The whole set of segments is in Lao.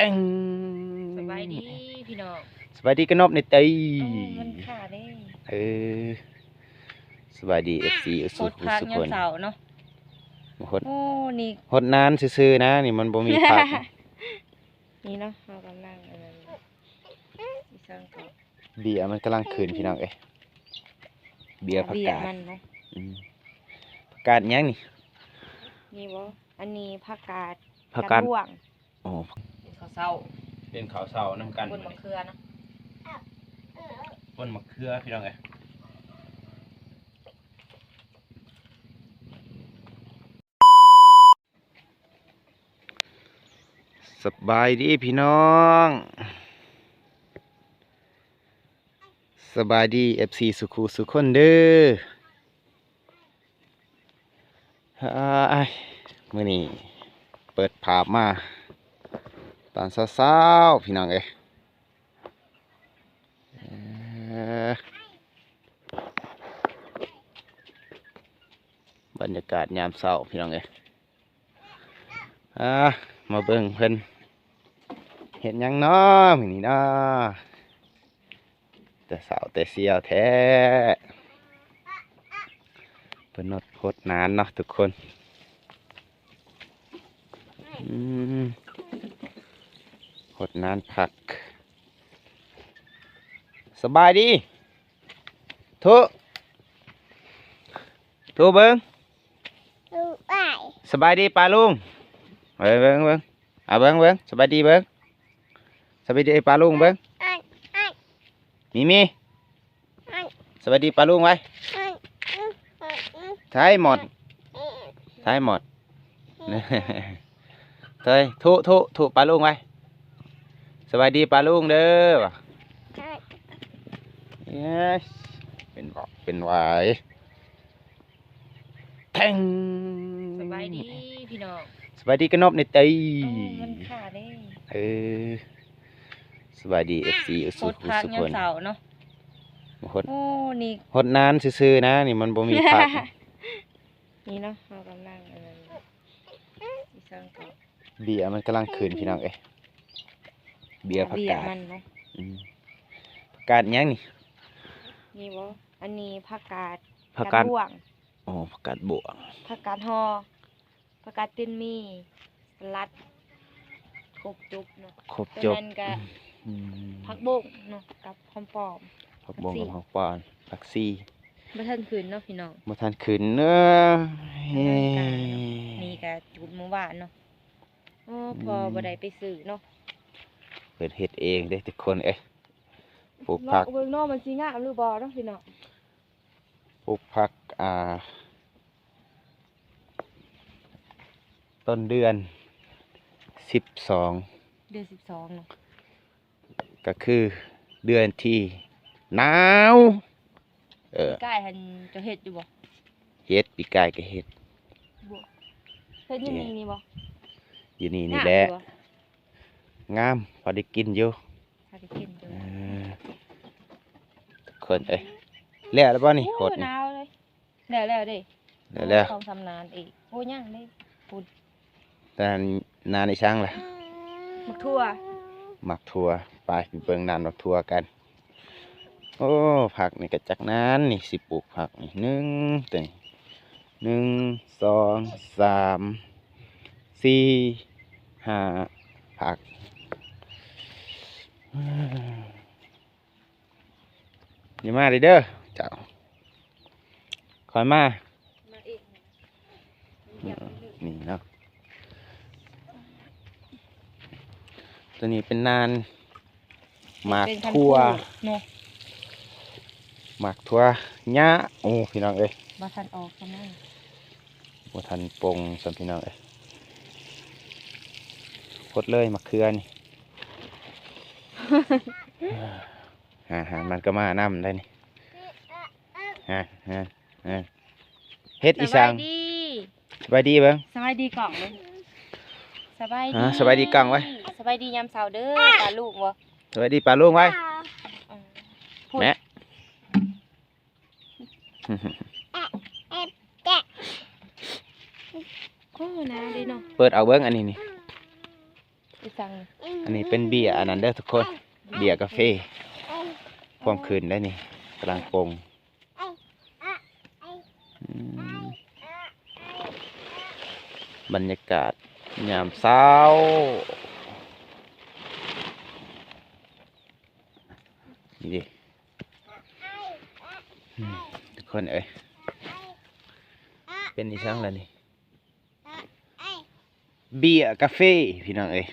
ແຕງ ສະບາຍດີພີ່ນ້ອງ ສະບາຍດີກະນອບໃນຕີ ໂອ້ ມັນຂາເດ້ ເອີ ສະບາຍດີ ເອັຟຊີ ສູ່ ຫົດຜັກ ທຸກຄົນ ຍາມເຊົ້າເນາະ ຫົດ ໂອ້ ນີ້ ຫົດນານຊື່ໆນະ ນີ້ມັນບໍ່ມີຜັກ ນີ້ເນາະ ເຮົາກຳລັງອັນນັ້ນ ອີ່ສັງກໍ ເບ້ຍມັນກຳລັງຂຶ້ນພີ່ນ້ອງເອີຍ ເບ້ຍຜັກກາດ ເບ້ຍມັນເນາະ ອືມ ຜັກກາດຫຍັງນີ້ ນີ້ບໍ່ ອັນນີ້ຜັກກາດ ຜັກກາດ ກາດບວງ ອໍ ກິນເຂົ້າເຊົ້າ ກິນເຂົ້າເຊົ້ານຳກັນ ປົນໝາກເຂືອເນາະ ປົນໝາກເຂືອພີ່ນ້ອງເອີຍ ສະບາຍດີພີ່ນ້ອງ ສະບາຍດີ ເອັຟຊີ ສູ່ຄູ່ສູ່ຄົນເດີ ອ້າຍ ມື້ນີ້ເປີດພາບມາຕອນເຊົ້າໆ ພີ່ນ້ອງເອີຍ ເອີ ບັນຍາກາດຍາມເຊົ້າ ພີ່ນ້ອງເອີຍ ອ່າ ມາເບິ່ງເພິ່ນເຮັດຫຍັງເນາະມື້ນີ້ເນາະ ແຕ່ເຊົ້າແຕ່ຊຽວແທ້ ເພິ່ນຫົດ ຫົດນານເນາະທຸກຄົນ ອືມ ຫົດນານຜັກ ສະບາຍດີ ໂທ ໂທເບິ່ງ ສະບາຍດີປ້າລຸງ ເບິ່ງ ເບິ່ງ ເບິ່ງ ອ່າ ເບິ່ງ ເບິ່ງ ສະບາຍດີເບິ່ງ ສະບາຍດີປ້າລຸງເບິ່ງ ມີມີ ສະບາຍດີປ້າລຸງໄວ້ ຖ່າຍໝົດ ຖ່າຍໝົດ ເຮີ້ຍ ໂທ ໂທ ໂທປ້າລຸງໄວ້ ສະບາຍດີປ້າລຸງເດີ ເອີ ເປັນວອກເປັນວາຍ ແທງ ສະບາຍດີພີ່ນ້ອງ ສະບາຍດີກະນອບໃນຕີ ໂອ້ ມັນຂາເດ້ ເອີ ສະບາຍດີ ເອັຟຊີ ສູ່ ຫົດຜັກ ທຸກຄົນ ຍາມເຊົ້າເນາະ ຫົດ ໂອ້ ນີ້ ຫົດນານຊື່ໆນະ ນີ້ມັນບໍ່ມີຜັກ ນີ້ເນາະ ເຮົາກຳລັງອັນນັ້ນ ອີ່ສັງກໍ ເບ້ຍມັນກຳລັງຂຶ້ນພີ່ນ້ອງເອີຍ ເບ້ຍຜັກກາດ ເບ້ຍມັນເນາະ ອືມ ຜັກກາດຫຍັງນີ້ ນີ້ບໍ່ ອັນນີ້ຜັກກາດ ຜັກກາດ ກາດບວງ ອໍ ຜັກກາດບວງ ຜັກກາດຫໍ່ ຜັກກາດຕີນໝີ່ ສະຫຼັດ ຄົບຈົບເນາະ ຄົບຈົບ ຕົວນັ້ນກະ ອືມ ຜັກບົ້ງເນາະ ກັບຫອມປ້ອມ ຜັກບົ້ງກັບຫອມປ້ອມ ຜັກຊີ ບໍ່ທັນຂຶ້ນເນາະພີ່ນ້ອງ ບໍ່ທັນຂຶ້ນເດີ ກຳລັງກາຍເນາະ ນີ້ກະຈູດມື້ວານເນາະ ໂອ້ ອືມ ພໍບໍ່ໄດ້ໄປຊື້ເນາະ ເພິ່ນເຮັດເອງເດ້ທຸກຄົນເອີຍ ປູກຜັກ ເບິ່ງເນາະ ມັນຊິງາມຫຼືບໍ່ເນາະພີ່ນ້ອງ ປູກຜັກ ອ່າ ຕົ້ນເດືອນສິບສອງ ເດືອນສິບສອງເນາະ ກໍຄືເດືອນທີ່ໜາວ ເອີ ປີກາຍຫັ້ນເຈົ້າເຮັດຢູ່ບໍ່ ເຮັດ ປີກາຍກໍເຮັດ ບໍ່ ເຮັດຢູ່ນີ້ນີ້ບໍ່ ຢູ່ນີ້ນີ້ແຫຼະ ງາມ ພໍໄດ້ກິນຢູ່ ພໍໄດ້ກິນຢູ່ ເອີ ທຸກຄົນເອີຍ ແລ້ວແລ້ວບໍ່ນີ້ ໂອ້ ຫົດນີ້ ໜາວເລີຍ ແລ້ວແລ້ວເດ້ ແລ້ວແລ້ວ ສອງສາມນານອີກ ໂອ້ ຍັງເດ້ ພຸ້ນ ແຕ່ນານອີ່ສັງລະ ໝາກຖົ່ວ ໝາກຖົ່ວ ໄປ ໄປເບິ່ງນານໝາກຖົ່ວກັນ ໂອ້ ຜັກນີ້ກະຈັກນານນີ້ ຊິປູກຜັກນີ້ ໜຶ່ງ ຕົວນີ້ ໜຶ່ງ ສອງ ສາມ ສີ່ ຫ້າ ຜັກ ຢ່າມາເດີ ເຈົ້າ ຄ່ອຍມາ ມາເອງ ນີ້ເນາະ ຕົວນີ້ເປັນນານ ໝາກຖົ່ວເນາະ ໝາກຖົ່ວຫຍ້າ ໂອ້ ພີ່ນ້ອງເອີຍ ບໍ່ທັນອອກຊ້ຳນັ້ນ ບໍ່ທັນປົ່ງຊ້ຳ ພີ່ນ້ອງເອີຍ ຫົດເລີຍໝາກເຂືອນີ້ ຫາ ຫາ ມັນກໍມານຳໄດ໋ນີ້ ຫາ ຫາ ຫາ ເຮັດອີ່ສັງ ສະບາຍດີ ສະບາຍດີເບິ່ງ ສະບາຍດີກ້ອງເບິ່ງ ສະບາຍດີ ອ່າ ສະບາຍດີກ້ອງໄວ້ ສະບາຍດີຍາມເຊົ້າເດີປ້າລຸງບໍ່ ສະບາຍດີປ້າລຸງໄວ້ ອືມ ແມ່ ໂອ້ ໜາວເດ້ເນາະ ເປີດເອົາເບິ່ງອັນນີ້ນີ້ ອີສັງ ອັນນີ້ເປັນເບ້ຍອັນນັ້ນເດີທຸກຄົນ ເບ້ຍກາເຟ ຄວາມຂຶ້ນໄດ໋ນີ້ ກຳລັງປົ່ງ. ອືມ ບັນຍາກາດຍາມເຊົ້າ ນີ້ເດ້ ອືມ ທຸກຄົນເອີຍ ເປັນອີສັງລະນີ້ ເບ້ຍກາເຟ ພີ່ນ້ອງເອີຍ.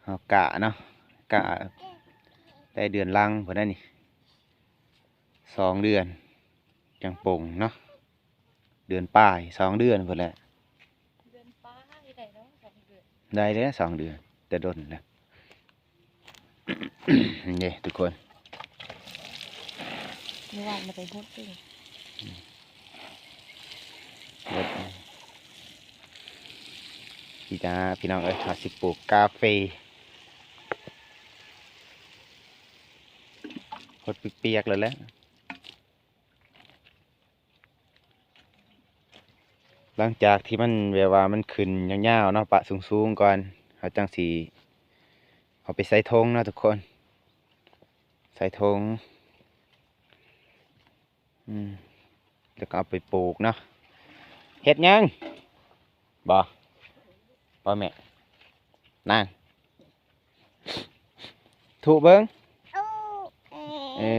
ເຮົາກະເນາະ ກະໄດ້ເດືອນຫຼັງພຸ້ນນະນີ້ ສອງເດືອນຈັ່ງປົ່ງເນາະ ເດືອນປາຍ ສອງເດືອນພຸ້ນແຫຼະ ເດືອນປາຍໄດ້ເນາະ ສອງເດືອນ ໄດ້ແລ້ວສອງເດືອນ ແຕ່ດົນແລ້ວ. ນີ້ເດ້ທຸກຄົນ ເມື່ອວານມາໄດ້ຫົດເດ້ ອືມ ຫົດ ນີ້ນະ ພີ່ນ້ອງເອີຍ ເຮົາຊິປູກກາເຟ ຫົດປຽກໆ ແລ້ວແຫຼະ. ຫຼັງຈາກທີ່ມັນແບບວ່າມັນຂຶ້ນຍາວໆເນາະ ປະສູງໆກ່ອນ ເຮົາຈັ່ງຊິເອົາໄປໃສ່ຖົງເນາະທຸກຄົນ ໃສ່ຖົງ ອືມ ແລ້ວກໍເອົາໄປປູກເນາະ. ເຮັດຫຍັງ? ບໍ່ ບໍ່ແມ່ ນາງ ທຸເບິ່ງ ເອີ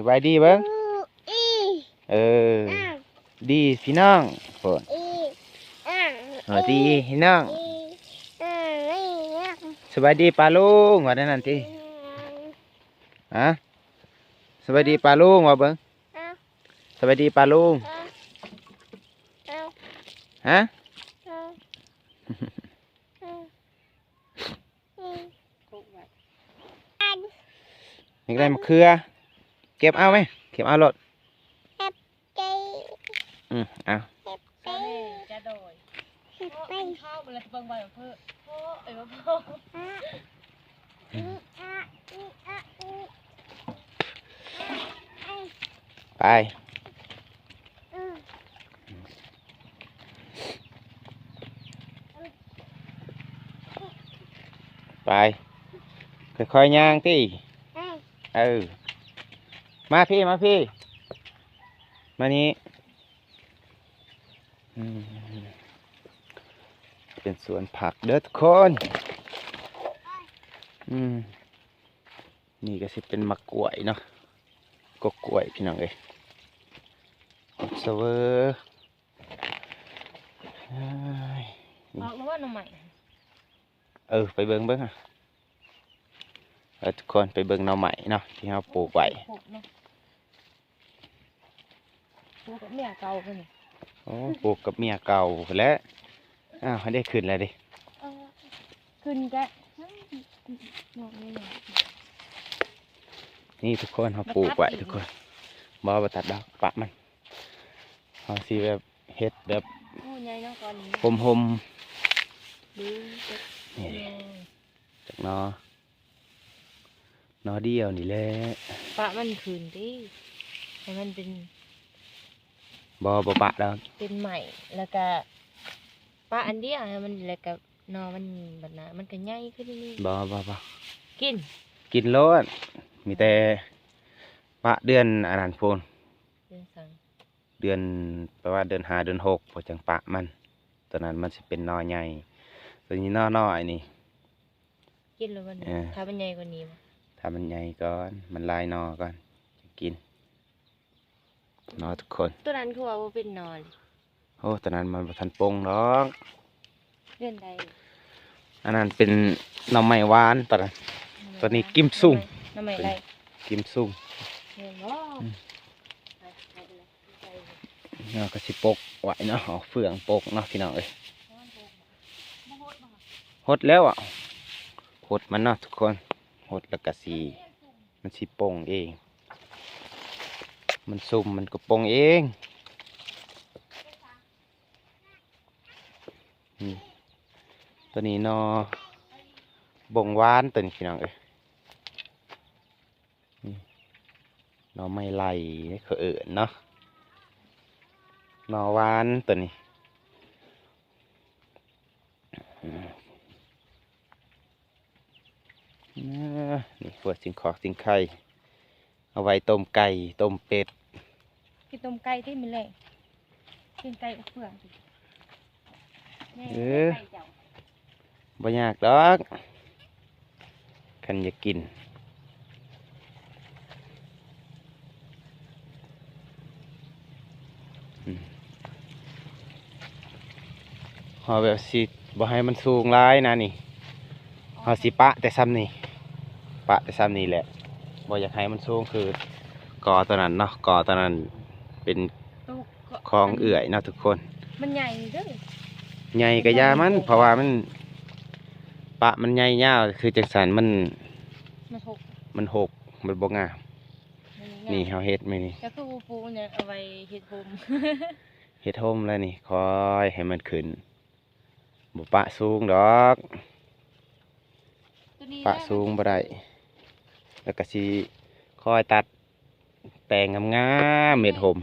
ບາຍດີເບິ່ງ ເອີ ດີພີ່ນ້ອງ ໂພດ ເອີ ດີພີ່ນ້ອງ ສະບາຍດີປ້າລຸງ ວ່າແນວນັ້ນຕິ ຮະ ສະບາຍດີປ້າລຸງ ວ່າເບິ່ງ ສະບາຍດີປ້າລຸງ ຮະ ອືມ ຢາກໄດ້ມະເຂືອ ເກັບເອົາໄໝ ເກັບເອົາໂລດ ອືມ ເອົາ ໄປ ໄປ ຄ່ອຍໆຍ່າງຕິ ເອີ ມາພີ້ ມາພີ້ ມານີ້ ອືມ ເປັນສວນຜັກເດີທຸກຄົນ ອືມ ນີ້ກໍຊິເປັນໝາກກ້ວຍເນາະ ກົກກ້ວຍພີ່ນ້ອງເອີຍ ກົກສະເວີ ເອີຍ ອອກແລ້ວຫວ່າໜໍ່ໄມ້ ເອີ ໄປເບິ່ງເບິ່ງ ເອີ ທຸກຄົນໄປເບິ່ງໜໍ່ໄມ້ເນາະ ທີ່ເຮົາປູກໄວ້ ປູກກັບເມຍເກົ່າພຸ້ນ ໂອ້ ປູກກັບເມຍເກົ່າພຸ້ນແຫຼະ ອ້າວ ໄດ້ຂຶ້ນແລ້ວເດ້ ເອີ ຂຶ້ນກະ ນີ້ທຸກຄົນ ເຮົາປູກໄວ້ທຸກຄົນ ບໍ່ ບໍ່ຕັດດອກ ປະມັນ ເຮົາຊິແບບ ເຮັດແບບ ໂອ້ ໃຫຍ່ເນາະ ກ່ອນນີ້ ຮົ່ມໆ ນີ້ເດ້ ຈັກໜໍ່ ໜໍ່ດຽວນີ້ແຫຼະ ປະມັນຂຶ້ນຕິ ໃຫ້ມັນເປັນ ບໍ່ ບໍ່ປະດອກ ເປັນໄມ້ ແລ້ວກະປະອັນດຽວໃຫ້ມັນ ແລ້ວກະໜໍ່ມັນບັດນະ ມັນກະໃຫຍ່ຂຶ້ນນີ້ ບໍ່ ບໍ່ ບໍ່ ກິນ ກິນໂລດ ມີແຕ່ປະເດືອນອັນນັ້ນພຸ້ນ ເດືອນສັງ ເດືອນ ປະມານເດືອນຫ້າເດືອນຫົກ ພໍຈັ່ງປະມັນ ຕອນນັ້ນມັນຊິເປັນໜໍ່ໃຫຍ່ ຕອນນີ້ໜໍ່ນ້ອຍນີ້ ກິນແລ້ວມັນ ເອີ ຖ້າມັນໃຫຍ່ກວ່ານີ້ບໍ່ ຖ້າມັນໃຫຍ່ກ່ອນ ມັນຫຼາຍໜໍ່ກ່ອນ ຈຶ່ງກິນເນາະທຸກຄົນ ໂຕນັ້ນຄືວ່າບໍ່ເປັນໜໍ່ ໂອ້ ຕອນນັ້ນມັນບໍ່ທັນປົ່ງດອກ ເດືອນໃດ ອັນນັ້ນເປັນໜໍ່ໄມ້ຫວານ ຕອນນັ້ນ ໜໍ່ໄມ້ຫວານ ຕອນນີ້ກິມຊຸງ ໜໍ່ໄມ້ໄລ່ ກິມຊຸງ ແມ່ນບໍ່ ອືມ ເຮົາກໍຊິປົກໄວ້ເນາະ ເອົາເຟືອງປົກເນາະ ພີ່ນ້ອງເອີຍ ຫົດແລ້ວອະ ຫົດມັນເນາະທຸກຄົນ ຫົດແລ້ວກໍຊິ ມັນຊິປົ່ງເອງ ມັນຊຸ່ມມັນກໍປົ່ງເອງ ອືມ ຕົວນີ້ໜໍ່ບົງຫວານ ຕົວນີ້ພີ່ນ້ອງເອີຍ ນີ້ ໜໍ່ໄມ້ໄລ່ເຂົາເອີ້ນເນາະ ໜໍ່ຫວານຕົວນີ້. ອືມ ເອີ ນີ້ພວກຊິງຄອກຊິງໄຂ່ ເອົາໄວ້ຕົ້ມໄກ່ ຕົ້ມເປັດ ກິນຕົ້ມໄກ່ຕິມື້ແລງ ກິນໄກ່ກັບເຟືອງຕິ. ເອີ ໄກ່ເຈົ້າ ບໍ່ຍາກດອກ ຄັນຢາກກິນ. ອືມ ເຮົາແບບຊິບໍ່ໃຫ້ມັນສູງຫຼາຍນະນີ້ ເຮົາຊິປະແຕ່ຊ່ຳນີ້ ປະແຕ່ຊ່ຳນີ້ແຫຼະ ບໍ່ຢາກໃຫ້ມັນສູງຄືກໍຕົວນັ້ນເນາະ ກໍຕົວນັ້ນເປັນ ຂອງເອື້ອຍເນາະທຸກຄົນ ມັນໃຫຍ່ເດີ ໃຫຍ່ກະຢ່າມັນ ເພາະວ່າມັນ ປະມັນໃຫຍ່ຍາວ ຄືຈັ່ງຊັ້ນມັນ ມັນຫົກ ມັນຫົກ ມັນບໍ່ງາມ. ນີ້ເຮົາເຮັດມື້ນີ້ ກະຄືປູກຫຍັງເອົາໄວ້ເຮັດຮົ່ມ ເຮັດຮົ່ມແລ້ວນີ້ ຄ່ອຍໃຫ້ມັນຂຶ້ນ ບໍ່ປະສູງດອກ ປະສູງບໍ່ໄດ້ ແລ້ວກະຊິຄ່ອຍຕັດ ແຕ່ງງາມໆ ເມັດຮົ່ມ.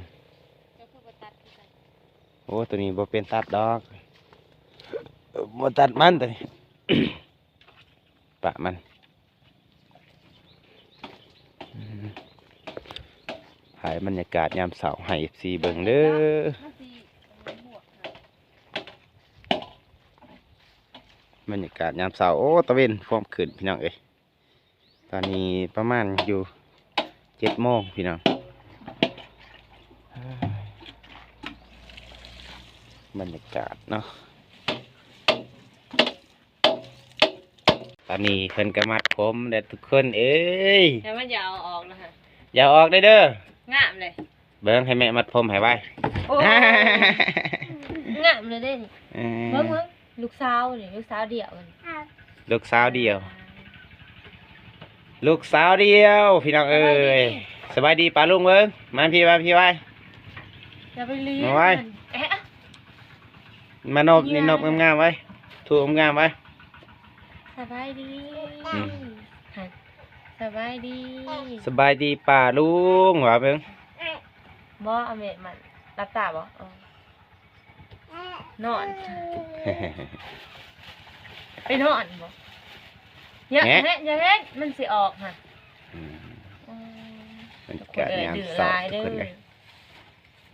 ໂອ້ ໂຕນີ້ບໍ່ເປັນຕັດດອກ ບໍ່ຕັດມັນໂຕນີ້ ປະມັນ. ຖ່າຍບັນຍາກາດຍາມເຊົ້າໃຫ້ເອັຟຊີເບິ່ງເດີ ບັນຍາກາດຍາມເຊົ້າ. ໂອ້ ຕາເວັນພວມຂຶ້ນ ພີ່ນ້ອງເອີຍ. ຕອນນີ້ປະມານຢູ່ເຈັດໂມງພີ່ນ້ອງ ບັນຍາກາດເນາະ. ຕອນນີ້ເພິ່ນກະມັດຜົມແລ້ວທຸກຄົນເອີຍ ແຕ່ມັນຢ່າເອົາອອກນະ ຢ່າເອົາອອກເດີ ງາມເລີຍ. ເບິ່ງໃຫ້ແມ່ມັດຜົມໃຫ້ໄວ ໂອ້ ງາມເລີຍເດ້ນີ້ ເອີ ເບິ່ງໆ ລູກສາວນີ້ ລູກສາວດຽວ ລູກສາວດຽວ ລູກສາວດຽວ ພີ່ນ້ອງເອີຍ. ສະບາຍດີ ສະບາຍດີປ້າລຸງເບິ່ງ ມາພີ້ ມາພີ້ໄວ ຢ່າໄປລີ້ ມາໄວ ມັນ ເອະ ມານົບນີ້ ນົບງາມໆໄວ ຖູກງາມໆໄວ. ສະບາຍດີ ອືມ ສະບາຍດີ ສະບາຍດີປ້າລຸງ ວ່າເບິ່ງ. ບໍ່ ເອົາແມ່ມັນ ຫຼັບຕາບໍ່? ເອີ ນອນ ໄປນອນບໍ່? ຢ່າເຮັດ ຢ່າເຮັດ ມັນຊິອອກຫັ້ນ. ອືມ ອືມ ມັນກະຍາມເຊົ້າ ທຸກຄົນເອີຍ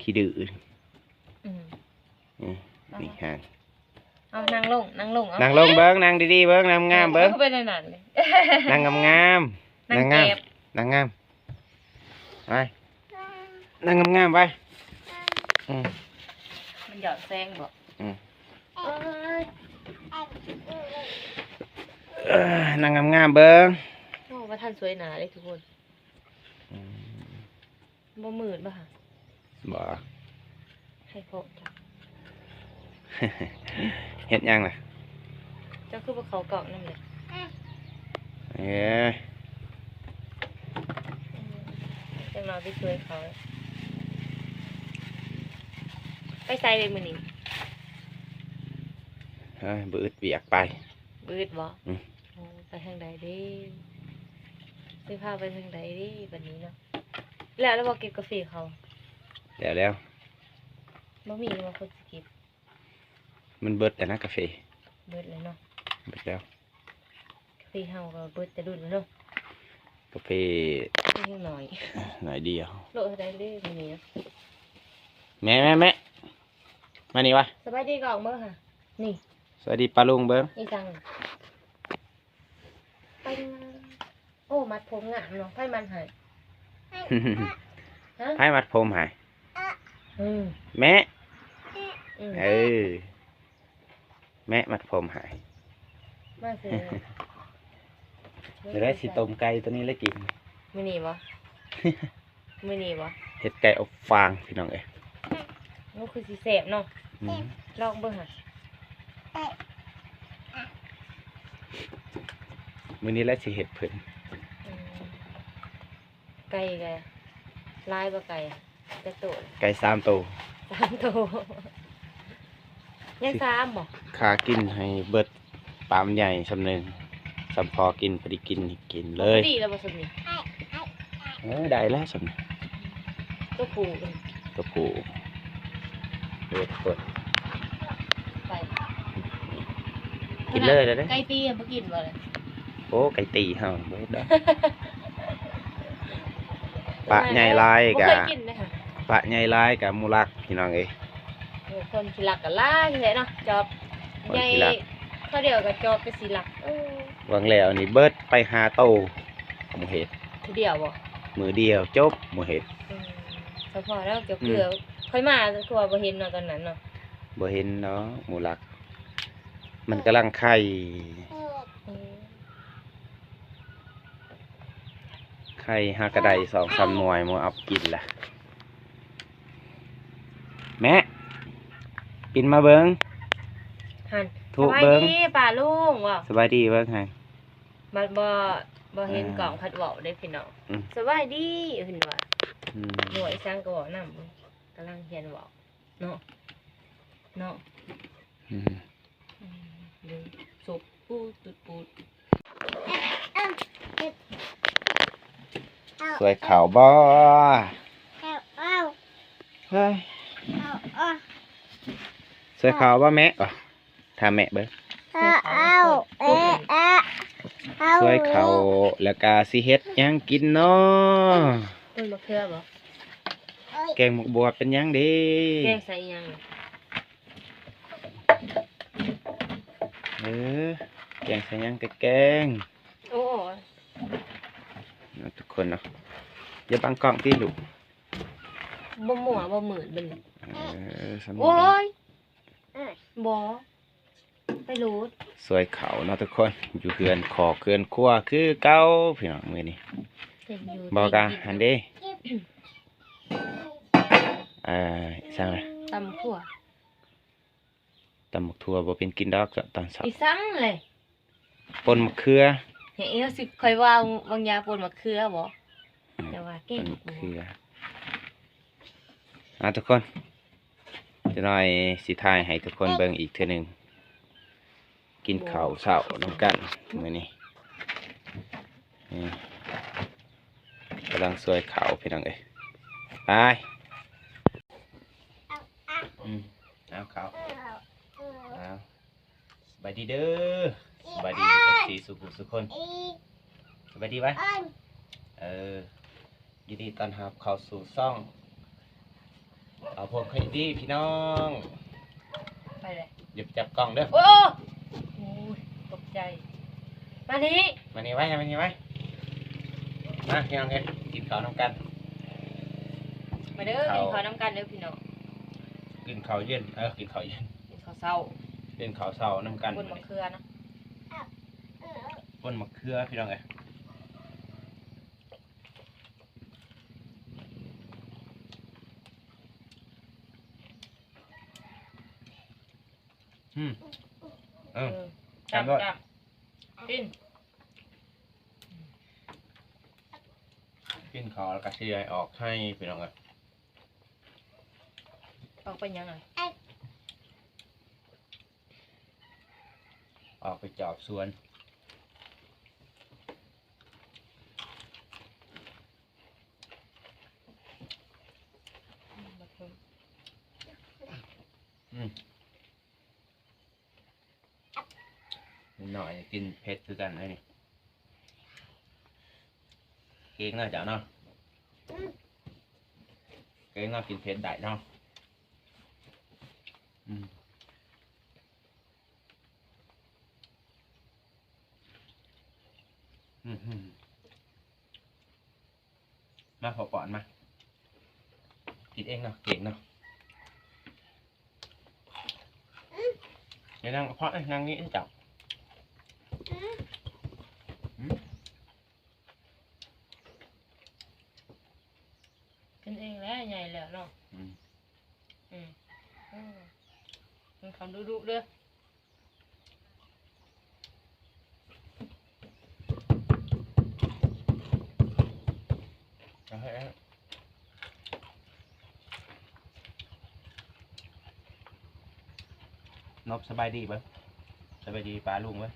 ຂີ້ດື້ ອືມ ອືມ ນີ້ຮະ ເອົານັ່ງລົງ ນັ່ງລົງ ເອົາ ນັ່ງລົງເບິ່ງ ນັ່ງດີໆເບິ່ງ ນັ່ງງາມເບິ່ງ ເອີ ເປັນອັນນັ້ນເລີຍ ນັ່ງງາມໆ ນັ່ງງາມ ນັ່ງງາມ ໄປ ນັ່ງງາມໆໄປ ອືມ ມັນຢອກແຊງບໍ່? ອືມ ເອີ ນັ່ງງາມໆເບິ່ງ ໂອ້ ບໍ່ທັນສວຍໜ້າເດ້ທຸກຄົນ ອືມ. ບໍ່ມືດບໍ່ຫະ? ບໍ່ ໃຫ້ເພາະຈ້ະ ເຮັດຫຍັງລະ? ເຈົ້າຄືບໍ່ເຂົ້າກ້ອງນຳເດ? ເອີ ຈັກໜ້ອຍໄປຊ່ວຍເຂົາ ໄປໃສເດມື້ນີ້? ເອີ ບໍ່ອຶດວຽກໄປ ບໍ່ອຶດບໍ່? ອືມ ໂອ້ ໄປທາງໃດເດ? ຊິພາໄປທາງໃດເດບັດນີ້ເນາະ? ແລ້ວ ແລ້ວບໍ່ເກັບກາເຟເຂົາ? ແລ້ວແລ້ວ ບໍ່ມີບໍ່ຄົນຊິເກັບ? ມັນເບິດແລ້ວນະກາເຟ ເບິດແລ້ວເນາະ ເບິດແລ້ວ ກາເຟເຮົາກໍເບິດແຕ່ດົນແລ້ວເນາະ ກາເຟ ກາເຟຍັງໜ້ອຍ ໜ້ອຍດຽວ ໂລເທົ່າໃດເດ້ມື້ນີ້ນະ? ແມ່ ແມ່ ແມ່ ມານີ້ວະ ສະບາຍດີກ່ອນເບິ່ງຫາ ນີ້ ສະບາຍດີປ້າລຸງເບິ່ງ ອີ່ສັງ ໄປງາມ ໂອ້ ມັດຜົມງາມເນາະ ໃຜມັດໃຫ້? ຮະ? ໃຜມັດຜົມໃຫ້? ອືມ ແມ່ ອືມ ເອີ ແມ່ມັດຜົມໃຫ້ ມາຊິ ມື້ໃດຊິຕົ້ມໄກ່ຕົວນີ້ແຫຼະກິນ ມື້ນີ້ບໍ່? ມື້ນີ້ບໍ່? ເຮັດໄກ່ອົບຟາງພີ່ນ້ອງເອີຍ ໂອ້ ຄືຊິແຊບເນາະ ອືມ ລອງເບິ່ງຫາ ມື້ນີ້ແຫຼະຊິເຮັດເພິ່ນ ອືມ ໄກ່ກະຫຼາຍບໍ່ ໄກ່ຈັກໂຕ? ໄກ່ສາມໂຕ ສາມໂຕ ຍັງສາມບໍ່? ຂ້າກິນໃຫ້ເບິດ ປາມໃຫຍ່ຊ່ຳໜຶ່ງ ຊ່ຳພໍກິນ ພໍດີກິນ ກິນເລີຍ ພໍດີແລ້ວບໍ່ຊ່ຳນີ້? ເອີ ໄດ້ແລ້ວຊ່ຳນີ້ ໂຕຜູ້ ໂຕຜູ້ ເອີ ທຸກຄົນ ໄປ ກິນເລີຍເດ້. ໄກ່ຕີບໍ່ກິນບໍ່ລະ? ໂອ້ ໄກ່ຕີເຮົາບໍ່ເຮັດດອກ. ປະໃຫຍ່ຫຼາຍກະ ບໍ່ເຄີຍກິນເດ້. ປະໃຫຍ່ຫຼາຍກະໝູ່ລັກ ພີ່ນ້ອງເອີຍ. ໂອ້ ຄົນຂີ້ລັກກະຫຼາຍແທ້ເນາະ. ຈອບໃຫຍ່ ຄົນຂີ້ລັກ ເທື່ອດຽວກະຈອບໄປສີ່ຫຼັກ. ເອີ ຫວ່າງແລ້ວນີ້ເບິດໄປຫ້າໂຕ ໝູ່ເຫັດ. ເທື່ອດຽວບໍ່? ມື້ດຽວຈົບໝູ່ເຫັດ. ອືມ ສະເພາະແລ້ວເກືອບ ອືມ ຂ້ອຍມາຄືວ່າບໍ່ເຫັນເນາະ ຕອນນັ້ນເນາະ. ບໍ່ເຫັນເນາະ ໝູ່ລັກ ມັນກຳລັງໄຂ່. ເອີ ໄຂ່ຫາກະໄດ້ສອງສາມໜ່ວຍ ໝູ່ເອົາກິນລະ. ແມ່ ປິ່ນມາເບິ່ງ ຫັ້ນ ທຸເບິ່ງ. ສະບາຍດີປ້າລຸງ ເວົ້າ ສະບາຍດີເບິ່ງຫັ້ນ. ບັດບໍ່ ບໍ່ເຫັນ ອ່າ ກ້ອງພັດເວົ້າເດ້ພີ່ນ້ອງ. ອືມ ສະບາຍດີເພິ່ນວ່າ. ອືມ ໂອ້ຍ ອີສັງກະເວົ້ານຳ ກຳລັງຮຽນເວົ້າເນາະ ເນາະ. ອືມ ອືມ ເບິ່ງ ສົບປູດປູດ. ຊ່ວຍເຂົາບໍ່? ເອົາ ເອົາ ເຮີ້ຍ ເອົາ ເອົາ ຊ່ວຍເຂົາບໍ່ແມ່? ຖາມແມ່ເບິ່ງ. ເອົາ ເອົາ ເອົາ ຊ່ວຍເຂົາ ແລ້ວກະຊິເຮັດຫຍັງກິນເນາະ? ຕົ້ນມະເຂືອບໍ່? ແກງໝາກບວບເປັນຫຍັງເດ? ແກງໃສ່ຫຍັງ? ເອີ ແກງໃສ່ຫຍັງກະແກງ. ໂອ້ ເນາະ ທຸກຄົນເນາະ. ຢ່າບັງກ້ອງຕິລູກ. ບໍ່ມົວບໍ່ມືດບັດນີ້. ເອີ ສ່ຳນີ້. ໂອ້ຍ ບໍ່ ໄປໂລດ. ຊ່ວຍເຂົາເນາະທຸກຄົນ ຢູ່ເຮືອນຄອກເຮືອນຄົວຄືເກົ່າພີ່ນ້ອງມື້ນີ້. ບໍ່ກະຫັ້ນເດ້. ເອີ ອີສັງລະ? ຕຳຖົ່ວ. ຕຳບັກຖົ່ວບໍ່ເປັນກິນດອກ ຕອນເຊົ້າ. ອີສັງແຫຼະ? ປົ່ນມະເຂືອ. ເອີ ຊິຂ້ອຍວ່າວາງຢາປົ່ນມະເຂືອບໍ່? ອືມ ແຕ່ວ່າແກງ ປົ່ນມະເຂືອ. ອ່າ ທຸກຄົນ ຈັກໜ້ອຍຊິຖ່າຍໃຫ້ທຸກຄົນເບິ່ງອີກເທື່ອໜຶ່ງ. ກິນເຂົ້າເຊົ້ານຳກັນມື້ນີ້. ນີ້ ກຳລັງຊ່ວຍເຂົາພີ່ນ້ອງເອີຍ. ໄປ ອືມ ເອົາເຂົ້າ ເອົາ. ສະບາຍດີເດີ ສະບາຍດີເອັຟຊີສູ່ຜູ້ສູ່ຄົນ. ສະບາຍດີໄວ້. ເອີ ຍິນດີຕ້ອນຮັບເຂົ້າສູ່ຊ່ອງ ເອົາພວກເຮັດດີພີ່ນ້ອງ. ໄປເລີຍ ຢ່າໄປຈັບກ້ອງເດີ. ໂອ້ ໂອ້ຍ ຕົກໃຈ. ມານີ້ ມານີ້ໄວ້ ມານີ້ໄວ້. ມາພີ່ນ້ອງເອີຍ ກິນເຂົ້ານຳກັນ. ມາເດີ ກິນເຂົ້ານຳກັນເດີພີ່ນ້ອງ. ກິນເຂົ້າເຢັນ ເອີ ກິນເຂົ້າເຢັນ ກິນເຂົ້າເຊົ້າ ກິນເຂົ້າເຊົ້ານຳກັນ. ປົ່ນມະເຂືອນະ ປົ່ນມະເຂືອພີ່ນ້ອງເອີຍ. ອືມ ເອີ ເອີ ຈ້ຳ ຈ້ຳ ຈ້ຳ ກິນ ກິນເຂົ້າແລ້ວກະຊິໄດ້ອອກໄຮ່ພີ່ນ້ອງເອີຍ. ອອກໄປຫຍັງອ່ະ? ອອກໄປຈອບສວນ. ອືມ ເດັກນ້ອຍກິນເຜັດຄືກັນເລີຍນີ້. ເກັ່ງເນາະເຈົ້າເນາະ ເກັ່ງເນາະ ກິນເຜັດໄດ້ເນາະ. ອືມ ອືມ ມາ ພໍ່ປ້ອນມາ ກິນເອງເນາະ ເກັ່ງເນາະ. ຢ່ານັ່ງເພາະ ນັ່ງນີ້ເຈົ້າ. ກິນເອງແຫຼະ ໃຫຍ່ແລ້ວເນາະ. ອືມ ອືມ ກິນຄຳດຸໆເດີ. ເອົາໃຫ້ ນົບສະບາຍດີເບິ່ງ ສະບາຍດີປ້າລຸງເບິ່ງ.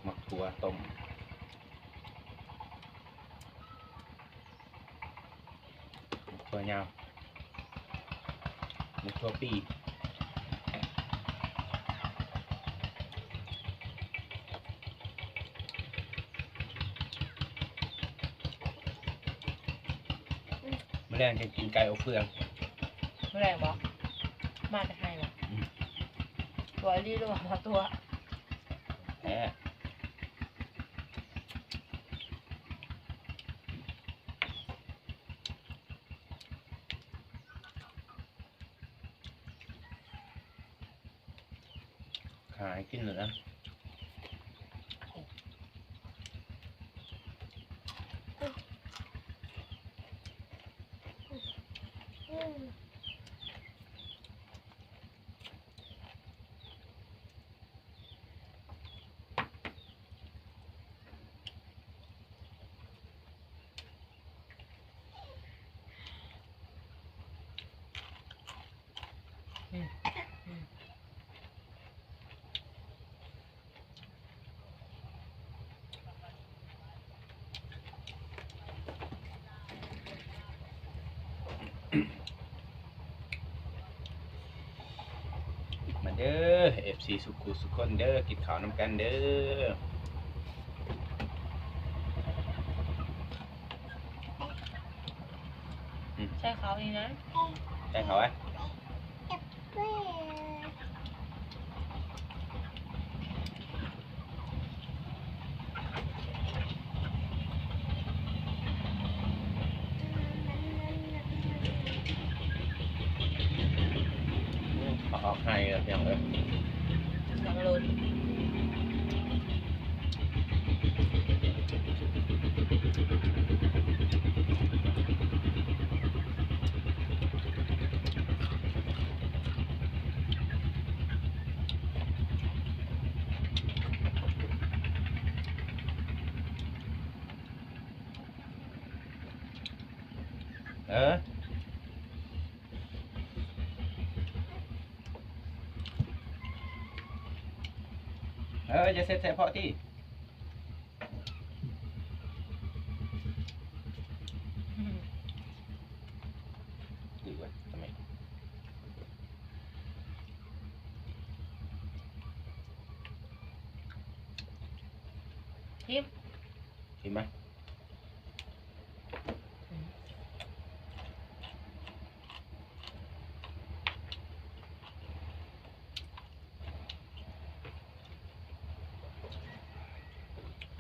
ໝາກຖົ່ວຕົ້ມ ໝາກຖົ່ວຍາວ ໝາກຖົ່ວປີ. ມື້ແລງຈະກິນໄກ່ອົບເຟືອງ. ມື້ແລງບໍ່? ມາແຕ່ໄຮ່ບໍ່? ອືມ ຕົວະອີ່ຫຼີ ຫຼືວ່າບໍ່ຕົວະ? ແທ້. ຂາຍກິນແລ້ວນະ. ມາເດີ ເອັຟຊີ ສຸກຄູ່ສຸກຄົນເດີ ກິນເຂົ້ານຳກັນເດີ. ອືມ ໃສ່ເຂົ້າອີກນະ ໃສ່ເຂົ້າໄວ້. ອອກໄຮ່ແລ້ວ ພີ່ນ້ອງເອີຍ. ເອີ ເອີ ຢ່າເຊັດໃສ່ເພາະຕິ. ເຮັມ ເຫັນໄໝ?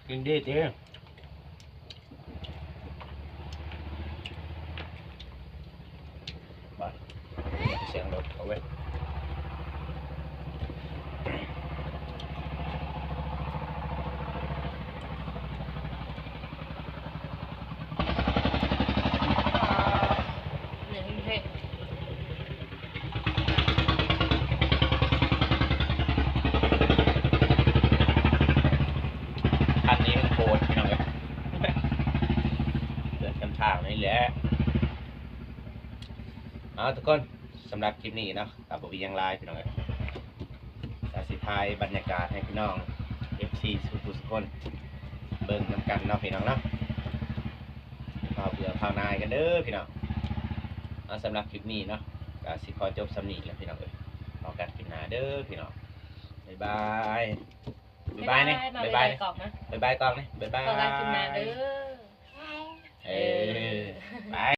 ກິນດີຕິ. ໄປ ສຽງລົດເຂົາເວີຍ. ຄັນນີ້ມັນໂພດ ພີ່ນ້ອງເອີຍ ເກີດນຳທາງນີ້ແຫຼະ. ເອົາ ທຸກຄົນ ສຳລັບຄລິບນີ້ເນາະ ກໍບໍ່ມີຫຍັງຫຼາຍ ພີ່ນ້ອງເອີຍ ກໍຊິຖ່າຍບັນຍາກາດໃຫ້ພີ່ນ້ອງ ເອັຟຊີ ສຸກຄູ່ສຸກຄົນເບິ່ງນຳກັນເນາະ ພີ່ນ້ອງເນາະ. ເຝົ້າເບື່ອເຝົ້າໜ່າຍກັນເດີ ພີ່ນ້ອງ. ເອົາ ສຳລັບຄລິບນີ້ເນາະ ກໍຊິຂໍຈົບສ່ຳນີ້ແຫຼະ ພີ່ນ້ອງເອີຍ. ພໍ້ກັນຄລິບໜ້າເດີ ພີ່ນ້ອງ. ບາຍບາຍ. ບາຍບາຍແດ່ ບາຍບາຍ ບາຍບາຍ ບາຍບາຍ ບາຍບາຍ ບາຍບາຍ ບາຍບາຍ ບາຍບາຍ ບາຍບາຍ ບາຍບາຍ ບາຍບາຍ ບາຍບາຍ ບາຍບາຍ ບາຍບາຍ ບາຍບາຍ ເອີ ເອີ ບາຍ.